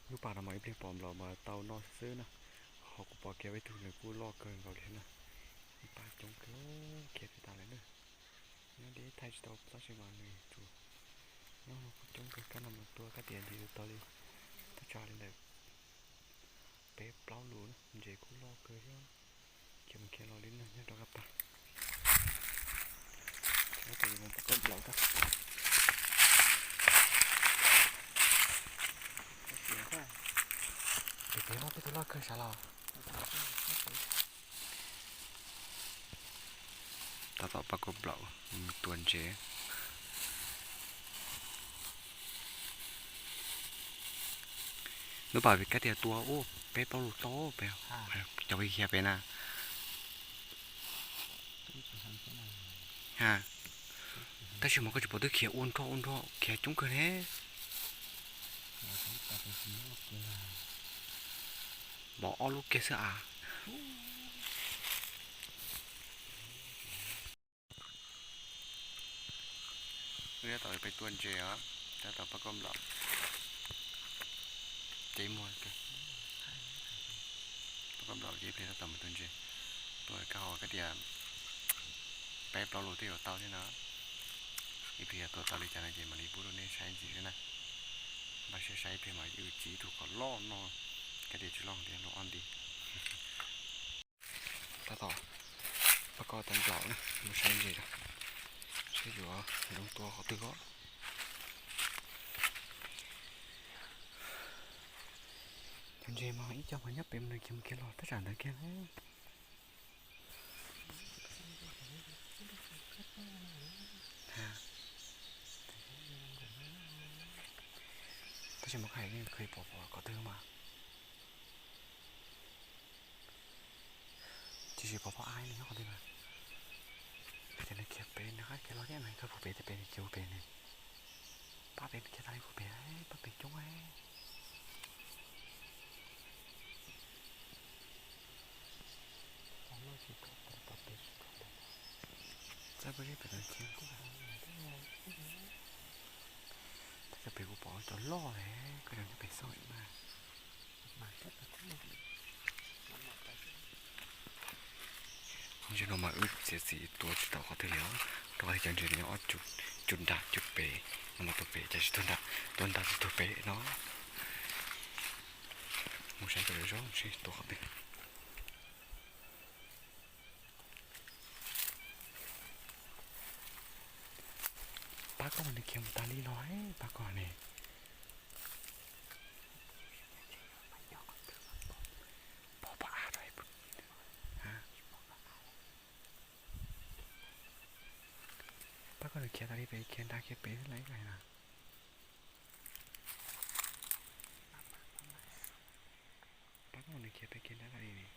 Lub pas no mas ib pliag pom nplaum mas tau noj xwb na. Ho kuv pom kiag ib tug nws kuj loj kawg nkaus li na. Ib pab coob kawg, khiav tsis tas li na. Nyob deb thaij tsis tau tab sis mas nws tsuas nyob no kuj coob kawg, kab no mas tua kab tias ntshe yuav tau li, twb tsa li ntawm peb plaub lus na, ntses kuj loj kawg thiab. Khiav mus khiav los li no nyob rau kab pas. Tab sis mus pab koj nplaum tag. Pem pem no peb tus loj kawg sav los. Tab tom pab koj nplaum mus tua ntses. Lub pas vim kab tias tua ub peb plaub lus tau pem, cov khiav pem na. Ha, tab sis mas koj tsis pom twb khiav ua nroj ua nroj khiav coob kawg ne. Pom ob lub kiag xwb as. Wb tab tom pem tua ntses os, tab tom pab koj nplaum. Ces muag, pab koj nplaum ces ib pliag tab tom mus tua ntses. Tua kab hauv kab tias peb plaub lus twb yuav tau thiab no. Ib pliag yog tua tau li cas no ces mam li pub rau nej saib ntxiv xwb na. Npaj siab saib ib pliag mas wb tsis ib tug kom loj no, kab tias tsis loj tias lub ob nti. Tab tom pab koj tau nplaum na, mus saib ntses, saib yuav zoo tua qhov twg os. Cov ntses mas ib co mas nyob pem mas nws khiav mus khiav los tab tsam ntawd kiag. Tab sis mas koj hais yeej kheev pom pom qhov twg mas. Tiam sis pom pom ai nws nyob qhov twg na. Ces nws khiav pem nws qab khiav los thiab, nws khiav puag pem, ces pem nws khiav puag pem nws. Pab pem nws khiav tas li puag pem, pab pem coob. Txawb pob zeb pem tod khiav. Tab cov pem kuv pom cov loj li, koj cov nyob pem xauj mas. Ntses no mas wb txiav txim tua tsis tau qhov twg li os, rau qhov tias cov ntses nyob ob cub nram cub pem, no mas tua pem cas tsis tuag nram, tua nram tsis tuag pem no. Mus saib kom zoo seb tua qhov twg. Pab koj mas nws khiav mus tas li los, pab koj ne. Pom pom av rau. Pab koj nws khiav tas li pem, khiav nrad khiav pem xwb lawm ib yam na. Pab koj nws khiav pem khiav nrad tas li ne.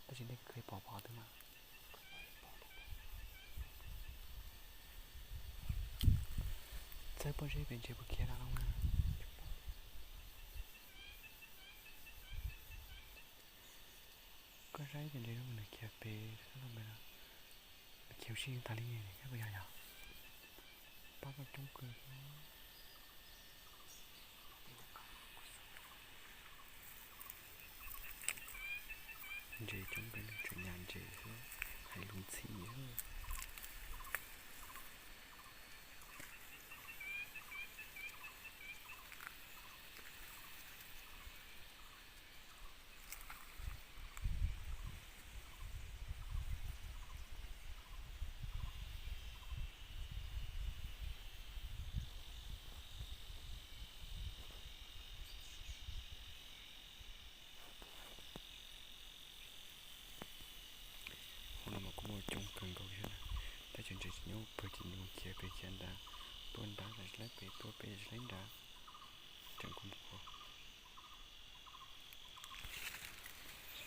Tab sis nej kheev pom pom twg mas. Txawb pob zeb pem ntses puas khiav tas loo na. Saib cov ntses no nws khiav pem xwb los nws khiav ua si tag li ne, puas yog yog? Pab koj coob kawg. Ntses coob kawg, tseem nyas ntses xwb, hais lus ntxhi. Hauv no mas kuj muaj coob kawg nkaus thiab na. Tab cov ntses tsis nyob pawg ces nws khiav pem khiav nrad, tuaj nrad los tsis laib pem, tuaj pem tsis laib nrad. Tseem kuj mus qhov,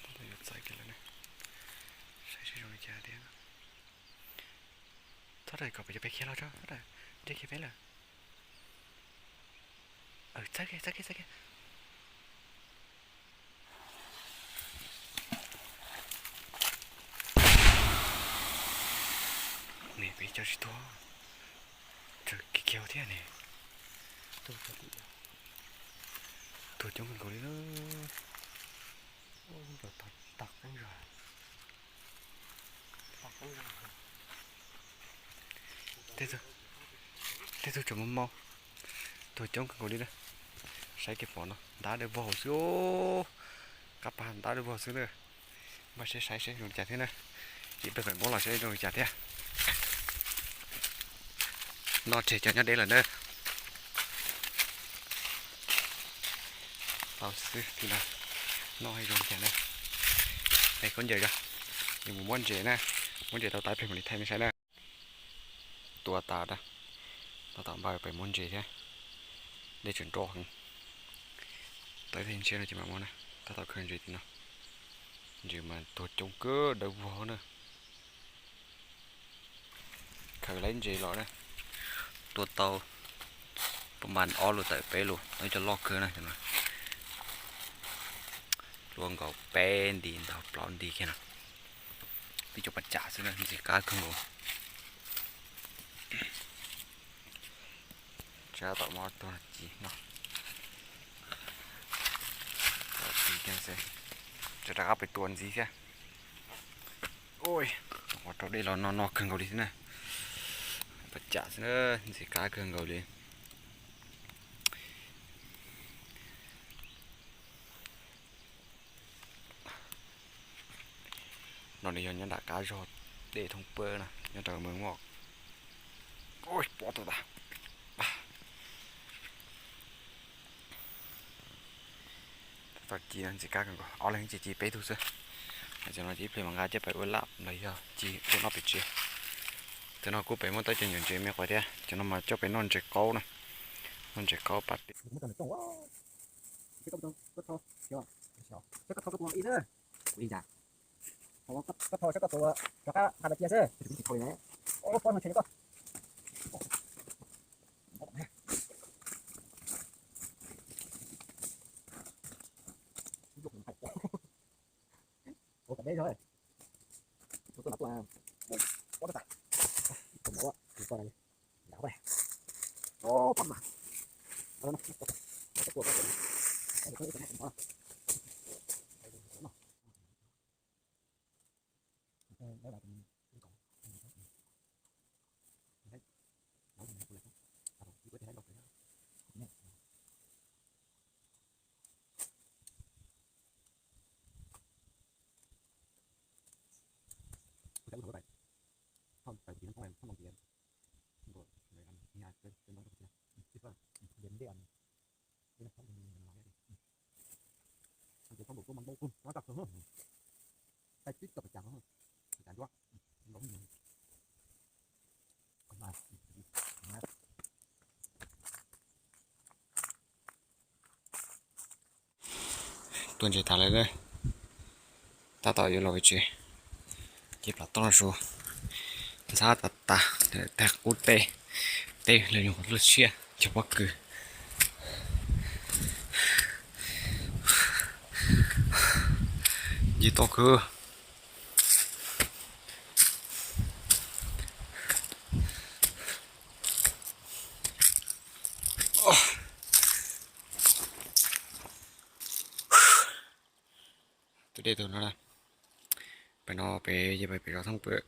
tab tom yuav txaij kiag lawm na. Saib seb zoo li cas thiab. Txhob rawm kom peb cov peb khiav los tso, txhob rawm, ntses khiav peb lawm. Txaij kiag, txaij kiag, txaij kiag. Ne peb cov tsis tuag, tsawg kiag kiag thiab ne. Tuag coob kawg nkaus li na. Tej tug tseem mob mob, tuag coob kawg nkaus li na. Saib kev pom no ntab dawb vog xwb, qab pas ntab dawb vog xwb na. Npaj seb saib seb zoo li cas thiab na. Ces peb pem muab los seb zoo li cas thiab. Noj tseg cov nyob deb lawm na. Tau xwb, noj zoo li cas na. Hais khaub ncaws os, yuav mus muab ntses na. Muab ntses tau tas peb mam li thaij nej saib na. Tua tas na, tab tom npaj pem muab ntses thiab. Dej tseem nroj heev. Tawm tej ntshiab no ces mam muab na, tab tom khaws ntses tim no. Ntses mas tuag coob kawg dawb vog na. Khaws lawv ntses los na, tua tau pab mas ob lus tawm peb lus, tau cov loj kawg na. Tua nkaus peb nti ntau plaub nti kiag no. Tib co pas cam xwb na, ntxim qab kawg nkaus. Tsab tom muab tuag ci no. Rov qab pem tua ntxiv thiab. Ua rau dej los no no kawg nkaus li thiab na. Pas cam xwb na, ntxim qab kawg nkaus li. No nws yog nyob nram qab zog dej thoob puab na, nyob rau Moos Muaj. Ua pob tau tas. Tau ci ntxim qab kawg nkaus, ob leeg ci ci peb tug xwb. Cov no ces ib pliag mas nqa coj pem ua laj los yog ci ua noj pem tsev. Cov no kuj pem muaj tau cov nyuam ntses me quav thiab, cov no mas coj pem noj ntses qaub na, noj ntses qaub pas. Koj thau saib koj tua rov qab nqa cia xwb. Pob no tshe koj. Tua kom deb zog. Tua tua tua. Pob tas. Tua mov tua tua. Yam tua. Pob mas. Tuaj ntses tas lawm, tab tom yuav los tsev. Ces plam toj no su, ntxhab tas tas, tag qub teb, teb lawv nyuag lub siab cog pob kws. Ncig toj kawg. Tus no na, pem no pem ces pem zos Thoob Pwm,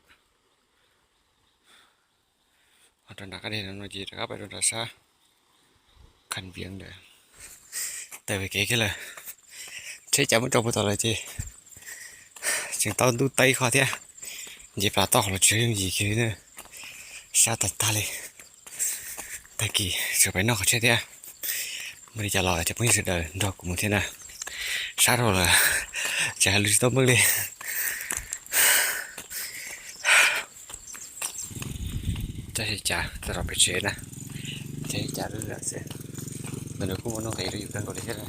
ho rau nram qab deg no ces rov qab pais rau nram sab Kham Viav ntawd. Tawm pem kev kiag lawm, tsheb cav muab rau puag tom lawm ces tseem tau ntuj teb qho thiab, nce plas toj qhov los tsis yooj yim kiag li na, sab tag tag li. Tag kis tseem pais noj qhov tsheb thiab. Muaj li cas los cov phooj ywg sawv daws nrog kuv mus thiab na. Sab dhau lawm, tseem hais lus tsis tau meej li. Cov xyem cas tau rau pem tsev na, cov xyem cas lwj lawm xwb. Ntawm no kuj muaj nuj nqis rau yus kawg nkaus li thiab. Los txog tsev na,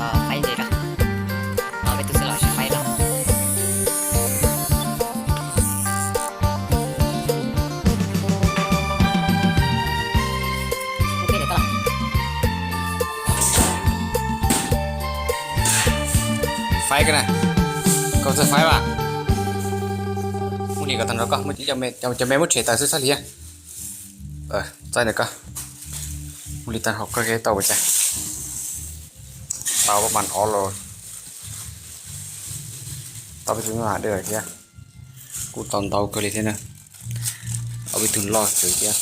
tos faib ntses rau, tos peb tus xwb los tsis faib rau. Faib koj na, koj txawj faib vas. Mus li koj tag nrho koj, cov me muab tshem tawm xwb txhob li. Txaij ntawm koj, mus li tag nrho koj kev tau ua cas. Tau pab mas ob los, tau peb tug nyuj hav dej thiab, kuj tau ntau kawg li thiab na. Ob peb tug loj tsawv thiab.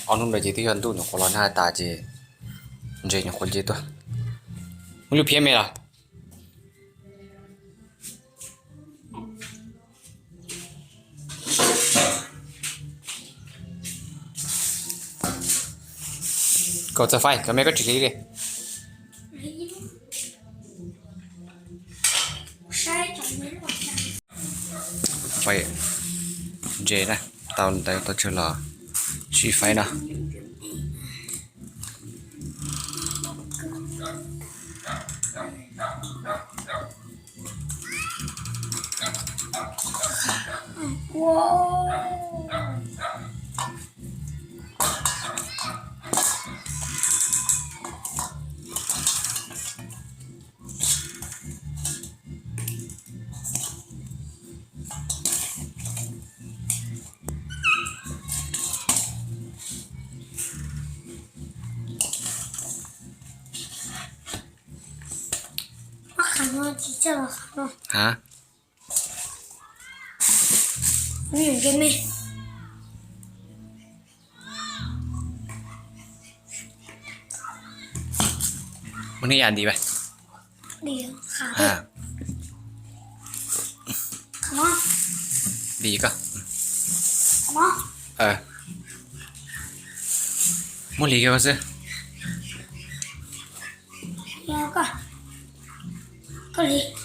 Ob hnub ntawd ces twb yog ntuj nyuam qhuav los nag tas ces ntses nyuam qhuav nce tuaj. Muaj lub phiab me los? Koj txawj faib, cov me koj tsis hliv li. Faib ntses na, tau ntawd tau tsawg los sib faib no. Ha, muab nej yam ntim vas. Dim koj. Muab lim kiag koj xwb. Koj lim.